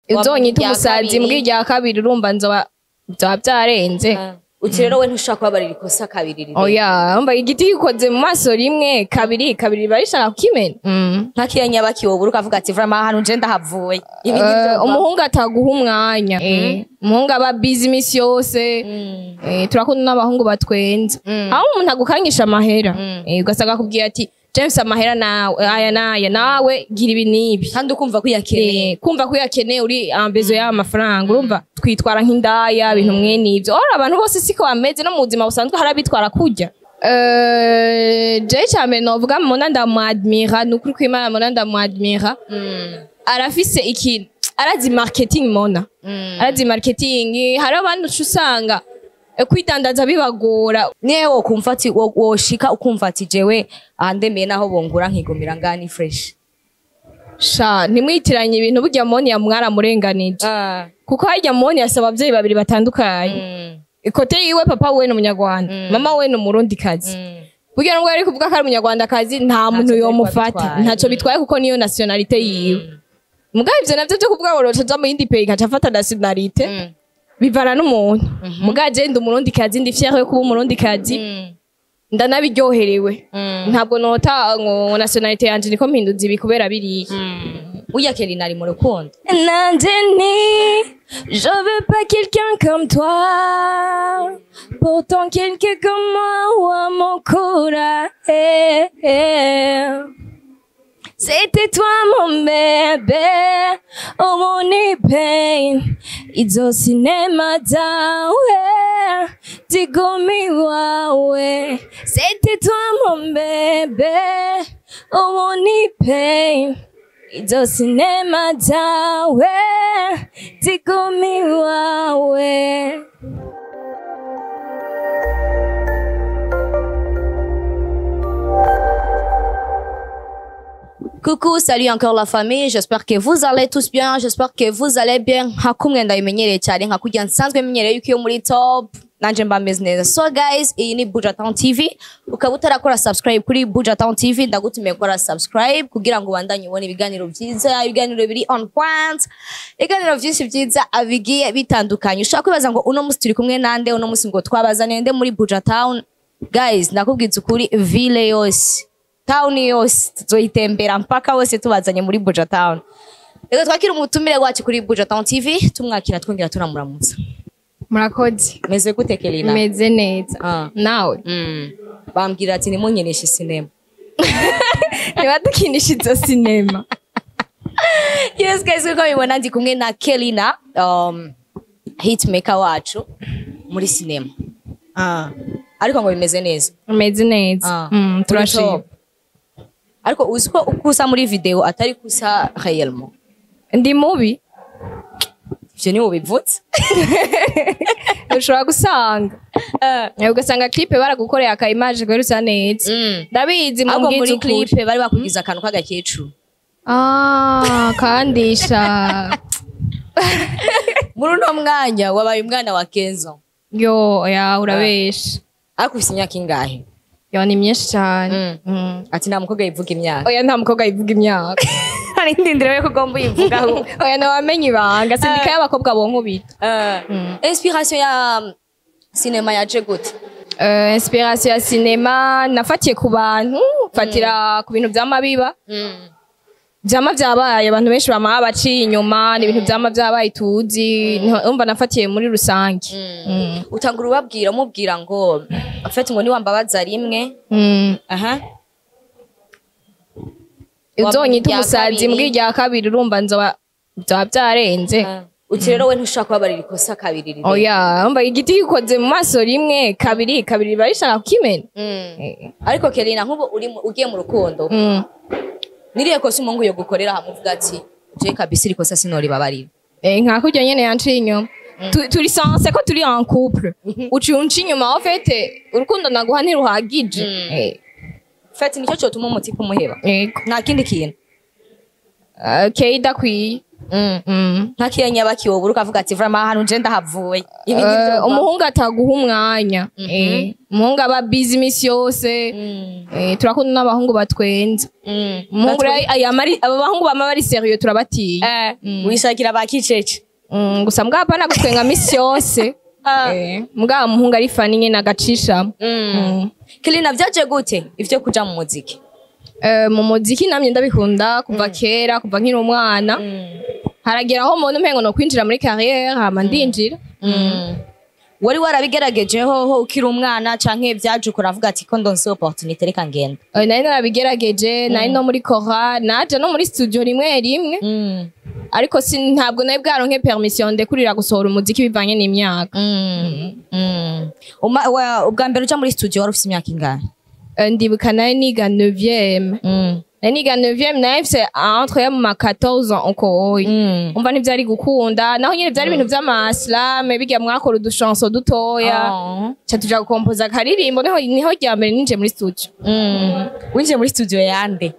Uzonyita umusazi mbwi rya kabiri, urumva nzoba byaba byarenze. Uti rero we ntushobora kubabarira ikosa kabiri rire? Oya, umva, igiti gikoze mu maso rimwe, kabiri, kabiri barishaka kukimena. Nka kiya nyabaki wobura ukavuga ati vraiment ahantu nje ndahavuye, ibi nivyo. Umuhungu ataguha umwanya. Umuhungu aba busy imisi yose. Turakunda n'abahungu batwenza, aho umuntu agukanyisha amahera, ugasanga akubwiye ati James, amahera nawe aya naya, nawe gira ibi n'ibi. Kandi ukumva ko uyakeneye. Kumva ko uyakeneye, uri ambezo y'aya mafaranga, urumva twitwara nk'indaya, ibintu mwene ivyo. Ora abantu bose siko bameze, no mu buzima busanzwe hari abitwara kurya. Je cyane novuga Mona ndamuadmira, ni ukuri kw'Imana, Mona ndamuadmira. Arafise ikintu, arazi marketing. Mona arazi marketing. Hari abantu uca usanga kwidandaza bibagora. Niyo wokumva ati woshika ukumva ati jewe ahandemeye naho bongura nkigumira ngani fresh. Sha, ntimwitiranye ibintu. Burya Moni yamwaramurenganije, kuko harya Moni yasaba abavyeyi babiri batandukanye. Ikote yiwe papa we ni umunyarwanda, mama we ni umurundikazi. Burya nubwo yari kuvuga ko ari umunyarwandakazi, nta muntu byari kuba yomufata. bitwaye. Ntaco bitwaye, kuko niyo nationalité yiwe. Mugabo ivyo navyo vyo kuvuga ngo roca aja mu yindi pays nkaca afata nationalité, bivana n'umuntu. Mugabo je ndi umurundikazi, ndi fière yo kuba umurundikazi, ndanabiryoherewe. Ntabwo nota ngo nationalité yanje niko mpinduza ibi kubera biriya. Burya Kelina ari mu rukundo? Nanje ni je veux pas quelqu'un comme toi. Pourtant quelqu'un comme moi wamukura, eh, eh. C'était toi mon bébé. Oh mon pain. Izo sinema zawe zigumi wawe. C'était toi mon bébé. Oh mon pain. Izo sinema zawe zigumi wawe. Coucou, salut encore la famille, j'espère que vous allez tous bien, j'espère que vous allez bien. Nka kumwe ndabimenyereye cyane, nka kurya nsanzwe menyereye yuko iyo muri top nanje mba meze neza. So guys, iyi ni Buja Town TV. Ukaba utarakora subscribe kuri Buja Town TV, ndagutumiye gukora subscribe kugira ngo ubandanye ubone ibiganiro byiza, ibiganiro biri on point, ibiganiro byinshi byiza abigiye bitandukanye. Ushobora kwibaza ngo uno musi turi kumwe nande, uno musi ngo twabazaniye nde muri Buja Town? Guys, ndakubwiza ukuri, ville yose, town yose tuzoyitembera mpaka wose tubazanye muri Buja Town. Reka twakira umutumire wacu kuri Buja Town TV, tumwakira twongera tunamuramutsa. Murakoze. Meze gute, Kelina? Meze neza. Ah. Nawe? Bambwira ati nimunyeneshe sinema. Ntibadukinisha izo sinema. Yes guys, nkuko mubibona ndi kumwe na Kelina, hitmaker wacu muri sinema. Ariko ngo bimeze neza. Meze neza. Ah. Mm, turashima. Top. Ariko uzi ko uko usa muri video atari kusa réellement? Ndi mubi? Ivyo ni ubivutse. Ushobora gusanga ugasanga clip baragukoreye aka image kubera usa neza. Ndabizi. Ahubwo Mumbwiza muri ukuri. clip bari bakugize akantu k'agakecuru. Ah, kandisha. Muri uno mwanya wabaye umwana wa Kenzo. Yo, ya, urabesha. Ariko ufise imyaka ingahe? Yo, ni myinshi cyane. Ati nta mukobwa yivuga imyaka. Oya, nta mukobwa yivuga imyaka. Hari indindiro yo kugomba uyivugaho. Oya, nawamenye ibanga sindika y'abakobwa bonkubita. Inspiration ya sinema yaje gute? Inspiration ya sinema nafatiye ku bantu, fatira ku bintu vyama biba, vyama vyabaye, abantu benshi bama baciye inyuma, ni ibintu vyama vyabaye tuzi. Umva, nafatiye muri rusange. Utangura ubabwira, umubwira ngo afite ngo niwambabaza rimwe. Aha. Uzonyita Rya umusazi kabiri. mbwi rya kabiri, urumva nzoba byaba byarenze. Uti rero we ntushobora kubabarira ikosa kabiri rire? Oya, umva, igiti gikoze mu maso rimwe, kabiri, kabiri barishaka kukimena. Ariko Kelina, nk'ubu uri ugiye mu rukundo, niriye kosa umuhungu yo gukorera hamwe uvuga ati je kabisa iri kosa sinoribabarira? Nka kurya nyene yanciye inyuma. Turi censé ko turi en couple, uciye unca inyuma, en fait urukundo naguha ntiruhagije. Fati nicyo cyotuma umutipe umuheba? Yego. Nta kindi kintu? Okay, idakwiye. Nka nyabaki wobura ukavuga ati vraiment ahantu nje ndahavuye, ibi nivyo. Umuhungu ataguha umwanya. Umuhungu aba busy imisi yose. Turakunda n'abahungu batwenza. Umuhungu rero abo bahungu bama bari sérieux turabatinya. Wishakira ba kicece. Gusa mbwa hapana gutwenga misi yose. Mbwa umuhungu ari funny nyene agacishamo. Kelina, vyaje gute ivyo kuja mu muziki? Mu muziki namye ndabikunda kuva kera, kuva nkiri umwana. Haragera aho mbona umengo no kwinjira muri carrière, hama ndinjira. Wari warabigerageje hoho ukiri umwana, canke vyaje ukuravuga ati ko ndonse opportunité, reka ngenda? Nari narabigerageje, nari no muri chorale, naje no muri studio rimwe rimwe, ariko si ntabwo nari bwaronke permission ndekurira gusohora umuziki bivanye n'imyaka. Ubwa mbere uja muri studio wari ufise imyaka ingahe? Ndibuka nari niga 9e. Nari niga 9e, nari mfise entre yo mu ma 14 ans uko oyi. Umva, ntivyari gukunda naho nyene, vyari ibintu vy'ama slam bijya mwakora udushanso dutoya. Ca tuja gukompoza akaririmbo, niho rya mbere ninjiye muri studio. Winjiye muri studio yande?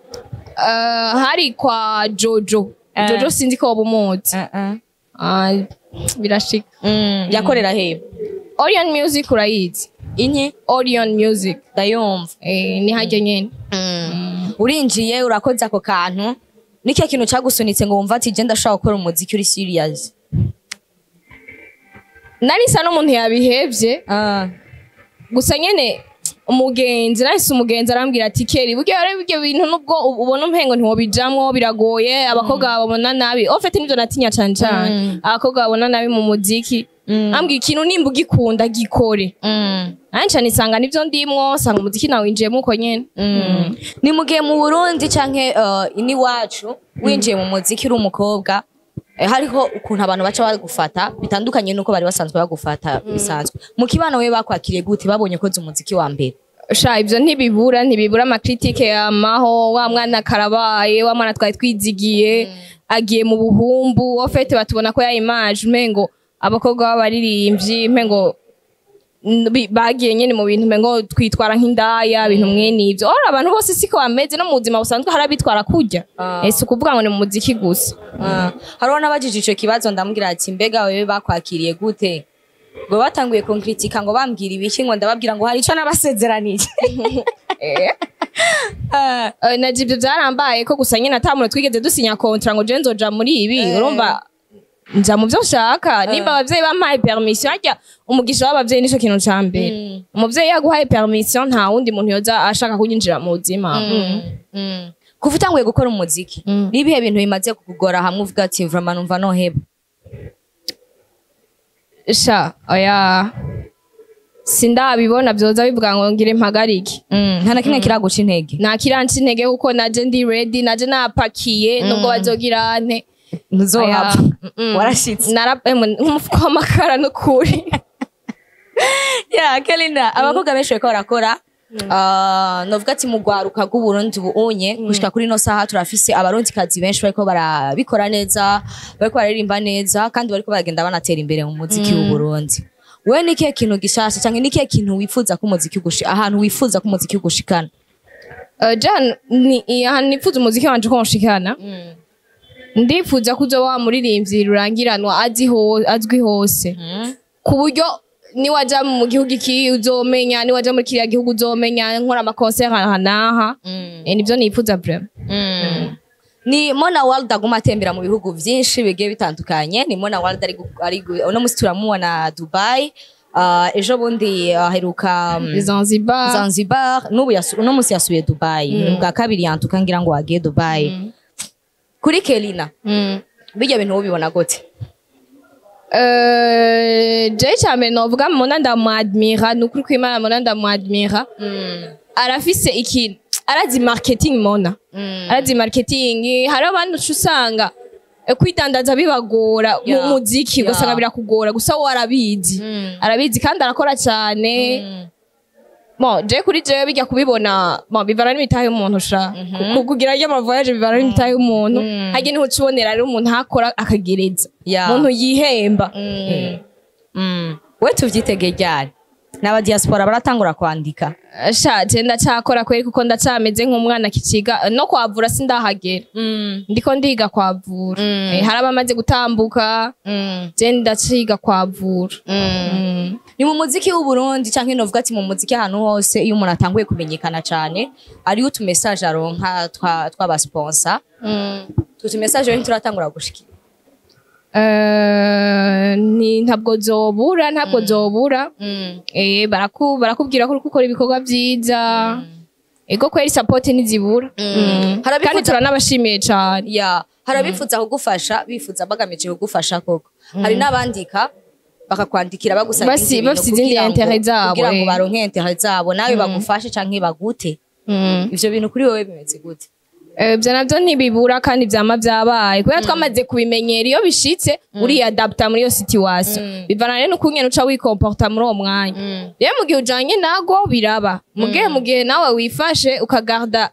Hari kwa Jojo. Jojo, sinzi ko woba umuzi. Ah, birashika. Yakorera he? Orion Music, urayizi? Inye? Orion Music. Ndayumva. Ni harya nyene. Urinjiye, urakoze ako kantu, nicyo kintu cagusunitse ngo wumva ati je ndashobora gukora umuziki uri serious? Nari nsa n'umuntu yabihevye, gusa nyene umugenzi, nahise umugenzi arambwira ati: "Keri, burya rero ibyo bintu nubwo ubona umpengo ntiwobijamwo, biragoye, abakobwa babona nabi." Au fait nivyo natinya cane cane, abakobwa babona nabi mu muziki. Ambwira ikintu: "Nimba ugikunda, gikore." Nanje nisanga nivyo ndimwo, sanga umuziki nawinjiyemo uko nyene. Ni mu gihe mu Burundi canke iniwacu winjiye mu muziki uri umukobwa, hariho ukuntu abantu baca bagufata bitandukanye nuko bari basanzwe bagufata bisanzwe mu kibano. We bakwakiriye gute babonye koze umuziki wa mbere? Sha, ivyo ntibibura, ntibibura. Ama critiques yamaho: "Wa mwana karabaye, wa mwana twari twizigiye agiye mu buhumbu." Au fait batubona ko ya image umengo abakobwa b'abaririmbyi umengo bagiye nyene mu bintu, umengo twitwara nk'indaya, ibintu mwene ivyo. Ora abantu bose siko bameze, no mu buzima busanzwe hari abitwara kurya. Si ukuvuga ngo ni mu muziki gusa. Hariho n'abajije ico kibazo, ndamubwira ati: "Mbega wewe bakwakiriye gute?" Ngo batanguye kunkritika, ngo bambwira ibiki, ngo ndababwira ngo hari ico nabasezeranije. Naje ivyo vyarambaye ko gusa nyene ata muntu twigeze dusinya contrat ngo je nzoja muri ibi. Urumva, nja mu vyo nshaka nimba abavyeyi bampaye permission. Harya umugisha w'abavyeyi nico kintu ca mbere. Umuvyeyi yaguhaye permission, nta wundi muntu yoza ashaka kunyinjira mu buzima. Kuva utanguye gukora umuziki, nibihe bintu bimaze kukugora hamwe uvuga ati vraiment numva noheba? Sha, oya, sindabibona vyoza bivuga ngo ngire mpagarike. Nta na kimwe kiraguca intege? Nta kiranca intege kuko naje ndi ready, naje napakiye, nubwo bazogira nte. Ntuzohava. Oya. Warashitse. Nk'umufuko w'amakara n'ukuri. Ya Kelina, abakobwa benshi bariko barakora. Novuga ati mu rwaruka rw'Uburundi ubu unye gushika kuri ino saha turafise Abarundikazi benshi bariko barabikora neza, bariko bararirimba neza kandi bariko baragenda banatera imbere mu muziki w'Uburundi. We ni kihe kintu gishasha canke ni kihe kintu wifuza ko umuziki ugushi, ahantu wifuza ko umuziki ugushikana? Jan ni ahantu nifuza umuziki wanje ko nshikana, ndifuza kuza wa muririmbyi rurangiranwa azwi hose, ku buryo niwaja mu gihugu iki uzomenya, niwaja muri kiriya gihugu uzomenya, nkora ama concert aha n'aha. Nivyo nifuza vraiment. Ni Mona World aguma atembera mu bihugu vyinshi bigiye bitandukanye. Ni Mona World ari uno musi turamubona Dubai, ejo bundi aheruka Zanzibar. Zanzibar, n'ubu uno musi yasubiye Dubai. Ni bwa kabiri yantuka ngira ngo wagiye Dubai. Kuri Kelina, bijya bintu ubibona gute? Je cyane novuga Mona ndamuadmira, ni ukuri kw'Imana, Mona ndamuadmira. Arafise ikintu, arazi marketing. Mona arazi marketing. Hari abantu uca usanga kwidandaza bibagora mu muziki, ugasanga birakugora, gusa we arabizi, arabizi kandi arakora cyane. Bon, je kuri jewe bijya kubibona, bon, bivana n'imitahe y'umuntu sha. Kugira iyo ama voyage bivana n'imitahe y'umuntu. Harya niho ucibonera rero umuntu akora akagereza, umuntu yihemba. We tuvyitege ryari? N'aba diaspora baratangura kwandika? Sha, je ndacakora kweri, kuko ndacameze nk'umwana kiciga no kwavura, sindahagera. Ndiko ndiga kwavura. Hari abamaze gutambuka, je ndaciga kwavura. Ni mu muziki w'u Burundi canke novuga ati mu muziki ahantu hose, iyo umuntu atanguye kumenyekana cane, ariyo utu message aronka twaba sponsor. Utu message rero turatangura gushikira? Ni ntabwo zobura, ntabwo zobura. Barakubwira ko uriko ukora ibikorwa vyiza. Ego kweri, support ntizibura. Kandi turanabashimiye cane. Ya, hari abifuza kugufasha, bifuza bagamije kugufasha koko. Hari n'abandika bakakwandikira bagusaba ibindi bintu Bafise izindi intérêt zabo, kugira ngo baronke intérêt zabo, nawe bagufashe canke bagute. Ivyo bintu kuri wowe bimeze gute? Ivyo navyo ntibibura kandi vyama vyabaye, kubera twamaze kubimenyera. Iyo bishitse uriyadapta muri iyo situation, bivana rero n'ukungene uca wikomporta muri uwo mwanya. Rero mu gihe ujanye nago biraba, mu gihe nawe wifashe ukagarda,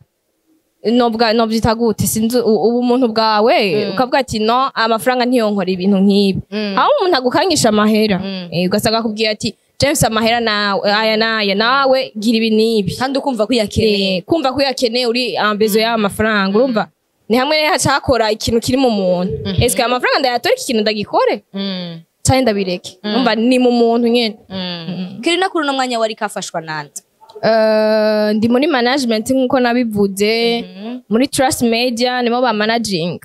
nobwa novyita gute, sinzi, ubumuntu bwawe, ukavuga ati: "No, amafaranga ntiyonkora ibintu nk'ibi." Aho umuntu agukangisha amahera, ugasanga akubwiye ati: "James, amahera nawe aya n'aya, nawe gira ibi n'ibi." Kandi ukumva ko uyakeneye. Kumva ko uyakeneye, uri ambezo y'aya mafaranga, urumva ni hamwe rero haca hakora ikintu kiri mu muntu: eske aya mafaranga ndayatora, iki kintu ndagikore canke ndabireke? Urumva ni mu muntu nyene. Kirina, kuri uno mwanya wari kafashwa nande? Ndi muri management nkuko nabivuze, muri Trust Media nimo ba managing.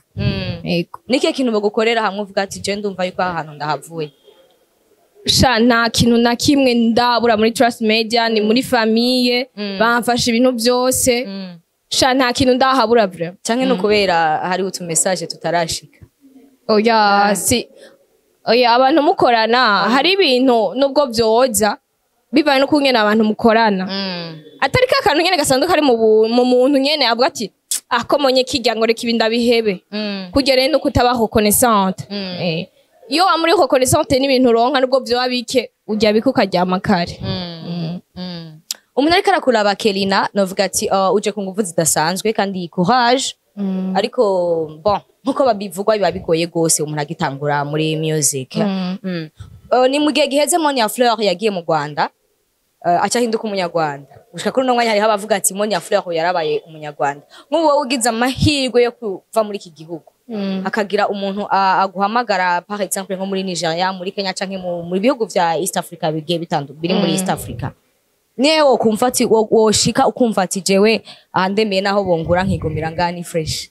Yego. N'ikihe kintu bagukorera hamwe uvuga ati: "Je ndumva yuko aha hantu ndahavuye"? Sha, nta kintu na kimwe ndabura muri Trust Media, ni muri famille, bamfasha ibintu byose. Sha, nta kintu ndahabura vraiment. Canke ni ukubera hariho utu message tutarashika? Oya, si oya, abantu mukorana hari ibintu nubwo vyoza bivanye n'ukungene abantu mukorana, atari ka kantu nyene gasanzwe kari mu muntu nyene, avuga ati: "Ako monye kirya ngo reka ibi ndabihebe." Kurya rero nuko utaba reconnaissante. Iyo wa muri reconnaissante n'ibintu uronka, nubwo vyoba bike, urya bike ukaryama kare. Umuntu ariko arakuraba Kelina, novuga ati uje ku nguvu zidasanzwe kandi courage, ariko bon, nkuko babivugwa biba bigoye gose umuntu agitangura muri music. Ni mu gihe giheze Monia Fleur yagiye mu Rwanda, aca ahinduka umunyarwanda. Gushika kuri uno mwanya hariho abavuga ati Monia Fleur yarabaye umunyarwanda. Nk'ubu wowe ugize amahirwe yo kuva muri iki gihugu, hakagira umuntu aguhamagara, par exemple nko muri Nigeria, muri Kenya canke mu bihugu vya East Africa bigiye bitandukanye biri muri East Africa, niyo wokumva ati woshika ukumva ati: "Jewe ahandemeye naho bongura nkigumira ngani fresh"?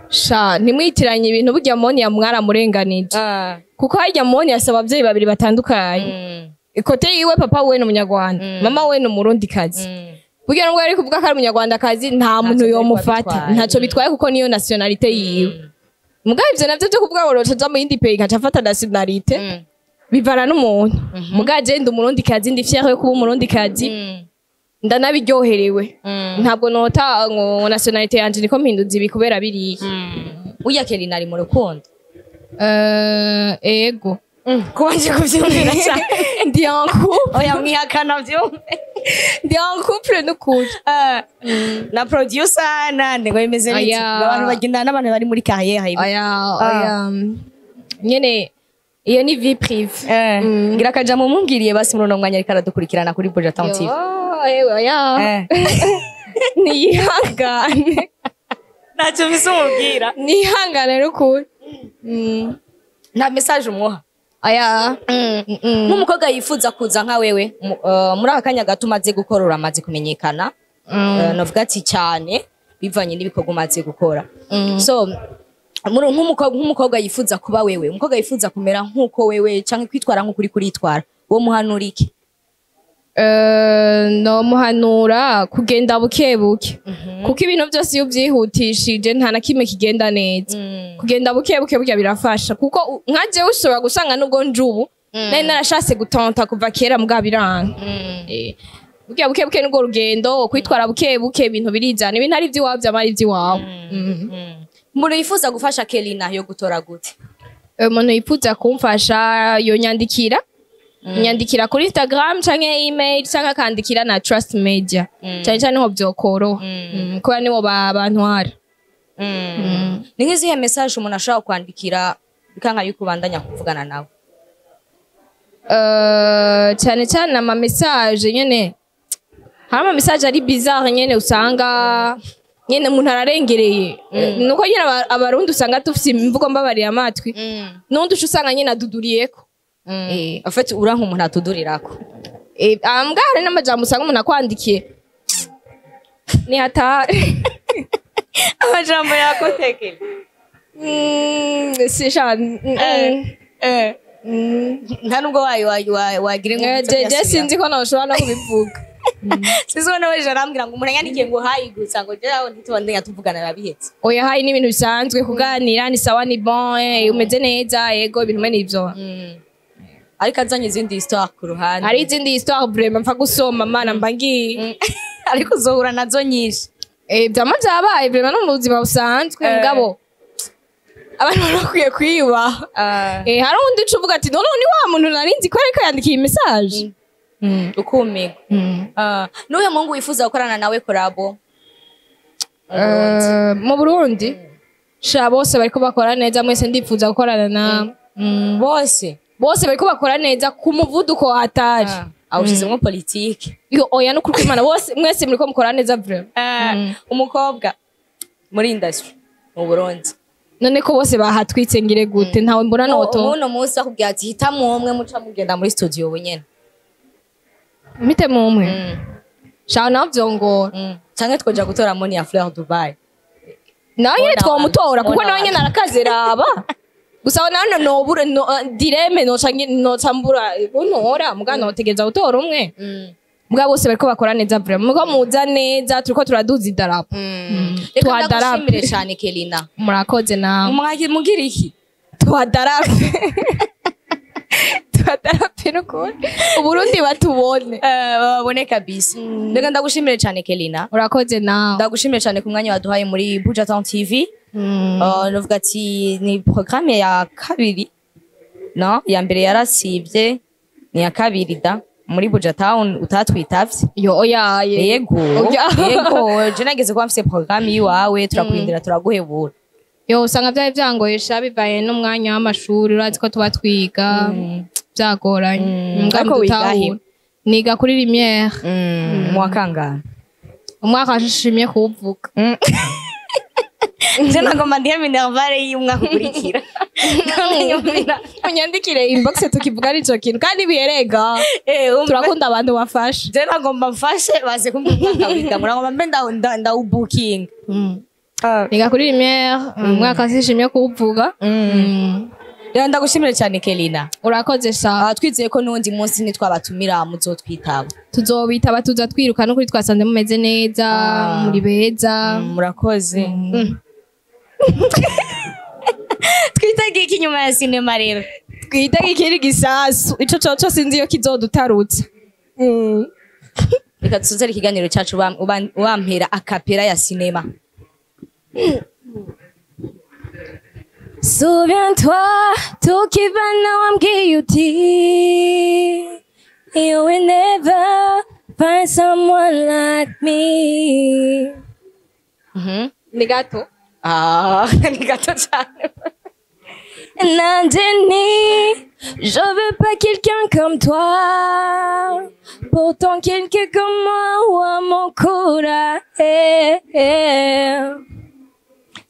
Sha, ntimwitiranye ibintu. Burya Monia mwaramurenganije, kuko harya Monia asaba abavyeyi babiri batandukanye. Ikote yiwe, papa we ni umunyarwanda, mama we ni umurundikazi. Burya nubwo yari kuvuga ko ari umunyarwandakazi, nta muntu Ntacyo yomufata. bitwaye. Ntacyo bitwaye, kuko niyo nationalité yiwe. Mugabo ivyo navyo vyo kuvuga ngo roca aja mu yindi pays nkaca afata nationalité, bivana n'umuntu. Mugabo je ndi umurundikazi, ndi fière yo kuba umurundikazi, ndanabiryoherewe. Ntabwo nota ngo nationalité yanje niko mpinduza ibi kubera biriya. Burya Kelina ari mu rukundo? Ego. Kuba nje kuvyumvira cyane. Ndi en couple. Oya, mwihakana vyumve. Ndi en couple n'ukuri. Na producer nande ngo bimeze bite? Oya. Abantu bagendana n'abantu bari muri carrière. Oya, oya, nyene iyo ni vie privée. Ngira akaja mumumbwiriye basi muri uno mwanya ariko aradukurikirana kuri Buja Town TV. Yo, ewe, oya. Niyihangane. Ntacyo mfise umubwira? Nihangane n'ukuri. Nta message umuha? Oya. Nk'umukobwa yifuza kuza nka wewe, muri aka kanya gato umaze gukora, uramaze kumenyekana. Novuga ati cyane bivanye n'ibikorwa umaze gukora. So nk'umukobwa yifuza kuba wewe, umukobwa yifuza kumera nk'uko wewe canke kwitwara nk'uko uri kuritwara, wo muhanura iki? Nomuhanura kugenda buke buke, kuko ibintu byose iyo ubyihutishije nta na kimwe kigenda neza. Kugenda buke buke burya birafasha, kuko nka jewe ushobora gusanga nubwo njubu nari narashatse gutonta kuva kera, mbwa biranga. Burya buke buke nubwo rugendo, kwitwara buke buke ibintu birizana. Ibintu ari ivy'iwawe vyama ari ivy'iwawe. Umuntu yifuza gufasha Kelina yo gutora gute? Umuntu yifuza kumfasha yonyandikira, nyandikira kuri Instagram canke email, canke akandikira na Trust Media cyane cyane, niho vyokoroha. Kubera nibo bantwara. Ni nk'izihe message umuntu ashobora kwandikira bikanka yuko ubandanya kuvugana nawe? Cyane cyane ama message nyene, hari ama message ari bizarre nyene, usanga nyene umuntu ararengereye. Nuko nyene abarundi usanga dufise imvugo mbabarira amatwi, n'undi uca usanga nyene aduduriyeko. En fait, uranka umuntu atudurirako? Ambwa hari n'amajambo usanga umuntu akwandikiye, ni hatari. Amajambo yakotekeye? Si sha. Nta nubwo wayo wagira ngo Je sinzi ko noshobora no kubivuga. Sinzi ko nawe ejo arambwira ngo umuntu yandikiye ngo hi gusa, ngo jewe ntitubandanya tuvugana, babihetse. Oya, hi ni ibintu bisanzwe, kuganira ni sawa, ni bon, umeze neza, yego, ibintu mene ivyo. Ariko azanye izindi histoire ku ruhande. Hari izindi histoire vraiment mpfa gusoma, mana, mba ngiye. Ariko uzohura nazo nyinshi. Vyama vyabaye vraiment no mu buzima busanzwe. Mugabo abantu bari bakwiye kwiyubaha. Hari undi uca uvuga ati: "None ni wa muntu nari nzi ko ariko yandikiye message." Ukumirwa. Nuhe muhungu wifuza gukorana nawe collabo? Mu Burundi sha, bose bariko bakora neza, mwese ndipfuza gukorana na Bose? Bose bariko bakora neza ku muvuduko wa hatari. Awushizemo politike. Yo, oya, no kuri Imana, bose mwese muriko mukora neza vraiment. Umukobwa muri industry mu Burundi? None ko bose bahatwitse, ngire gute? Ntawe mbona noto. Muno munsi bakubwira ati hitamwo umwe muca mugenda muri studio wenyene. Mpite mu umwe sha, nawe vyongora. Canke twoja gutora Monia Fleur Dubai? Nawe nyene Mona twomutora kuko Mona nawe nyene arakaze, raba gusa nawe nobura no, dilemme noca mbura buntora, muga notegereza gutora umwe. Muga bose bariko bakora neza vraiment, muko muza neza, turiko turaduza idarapo. Reka Twadarape. ndagushimire cane, Kelina. Murakoze nawe. Mugira iki? Twadarape, twadarape nukuri, Uburundi batubone. Babone kabisa. Reka ndagushimire cane, Kelina. Urakoze nawe. Ndagushimire cane ku mwanya waduhaye muri Buja Town TV. Novuga ati ni programme ya kabiri, no ya mbere yarasivye, ni ya kabiri da muri Buja Town utatwitavye. Yo, oya ye. Yego. Oya. Yego, je nageze kuba mfise programme yiwawe, turakurindira turaguhebura. Yo, usanga vyari vyangoyesha bivaye n'umwanya w'amashuri, urazi ko tuba twiga, byagoranye. Mbwa Ariko wiga he? ndutahura. Niga kuri Lumière. Mu wa kangahe? Umwaka washishimye kuwuvuga. Je nagomba ndihe minerval y'umwaka ukurikira. Unyandikire inbox tukivuga ico kintu kandi biherega. Turakunda abantu bafasha. Je nagomba mfashe baze kumbwira umwaka wiga, muragomba mbe ndawubukinga. Niga kuri Lumière, umwaka washishimye kuwuvuga. Rero ndagushimire cyane, Kelina. Urakoze sa. Twizeye ko n'uwundi munsi nitwabatumira muzotwitaba. Tuzobitaba, tuza twiruka no kuri twasanze mumeze neza, muri beza. Murakoze. Twitegiye iki inyuma ya sinema rero? Twitege ikindi gisasu, ico coco sinzi iyo kizodutarutsa. Reka dusozere ikiganiro cyacu wampera a cappella ya sinema. Souviens-toi, tukivana wambwiye uti: "You will never find someone like me." Ni gato. Ah, ni gato cyane. Nanje ni je veux pas quelqu'un comme toi. Pourtant quelqu'un comme moi wamukura. Eh, eh.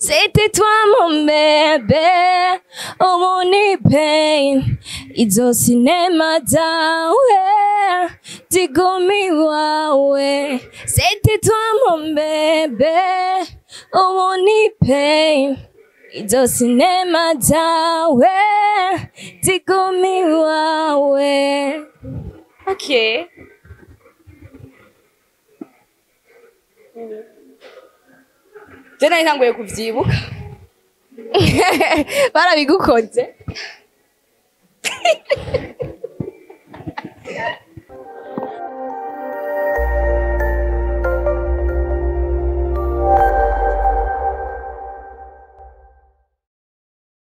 C'était toi mon bébé, oh mon pain. Izo sinema zawe, zigumi wawe. C'était toi mon bébé, oh mon pain. Izo sinema zawe, zigumi wawe. Okay, je nari ntanguye kuvyibuka. Barabigukoze.